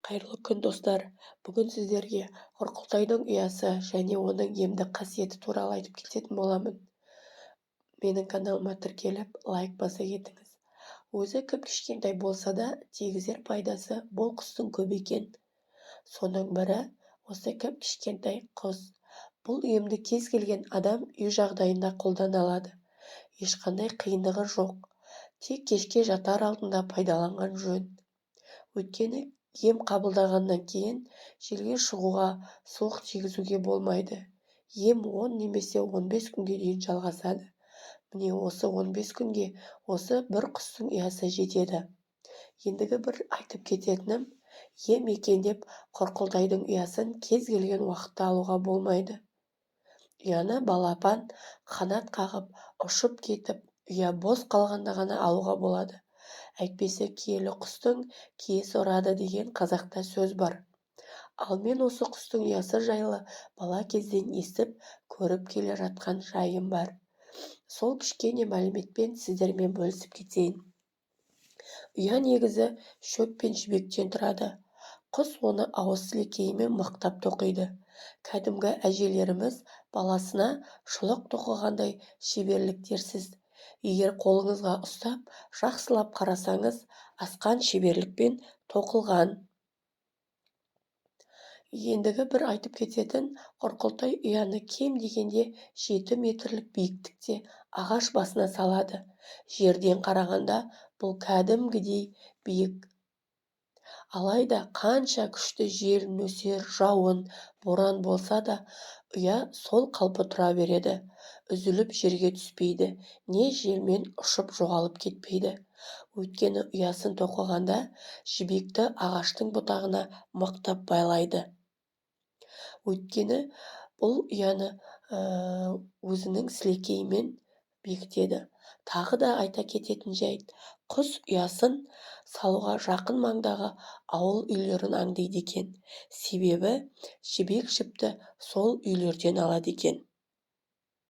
Қайырлы күн, достар! Бүгін сіздерге құрқылтайдың ұясы және оның емдік қасиеті туралы айтып кететін боламын. Менің каналыма тіркеліп, лайк баса кетіңіз. Өзі кіп-кішкентай болса да, тигізер пайдасы бұл құстың көп екен. Соның бірі осы кіп-кішкентай құс. Бұл емді кез келген адам үй жағдайында қолдана алады. Ешқандай қиындығы жоқ. Тек кешке жатар алдында пайдаланған жөн. Өйткені ем қабылдағаннан кейін желге шығуға, суық тигізуге болмайды. Ем 10 немесе 15 күнге дейін жалғасады. Міне, осы 15 күнге осы бір құстың ұясы жетеді. Ендігі бір айтып кететінім, ем екен деп құрқылтайдың ұясын кез келген уақытта алуға болмайды. Ұяны балапан қанат қағып, ұшып кетіп, ұя бос қалғанда ғана алуға болады. Әйтпесе киелі құстың киесі ұрады деген қазақта сөз бар. Ал мен осы құстың ұясы жайлы бала кезден естіп, көріп келе жатқан жайым бар. Сол кішкене мәліметпен сіздермен бөлісіп кетейін. Ұя негізі шөп пен жібектен тұрады. Құс оны ауыз сілекейімен мықтап тоқиды. Кәдімгі әжелеріміз баласына шұлық тоқығандай шеберліктерсіз. Егер қолыңызға ұстап, жақсылап қарасаңыз, асқан шеберлікпен тоқылған. Ендігі бір айтып кететін, құрқылтай ұяны кем дегенде 7 метрлік биіктікте ағаш басына салады. Жерден қарағанда бұл кәдімгідей биік. Алайда қанша күшті жел, нөсер, жауын, боран болса да, ұя сол қалпы тұра береді. Үзіліп жерге түспейді, не желмен ұшып жоғалып кетпейді. Өйткені ұясын тоқығанда жібекті ағаштың бұтағына мықтап байлайды. Өйткені бұл ұяны өзінің сілекейімен бекітеді. Тағы да айта кететін жайт, құс ұясын салуға жақын маңдағы ауыл үйлерін аңдиды екен. Себебі жібек жіпті сол үйлерден алады екен.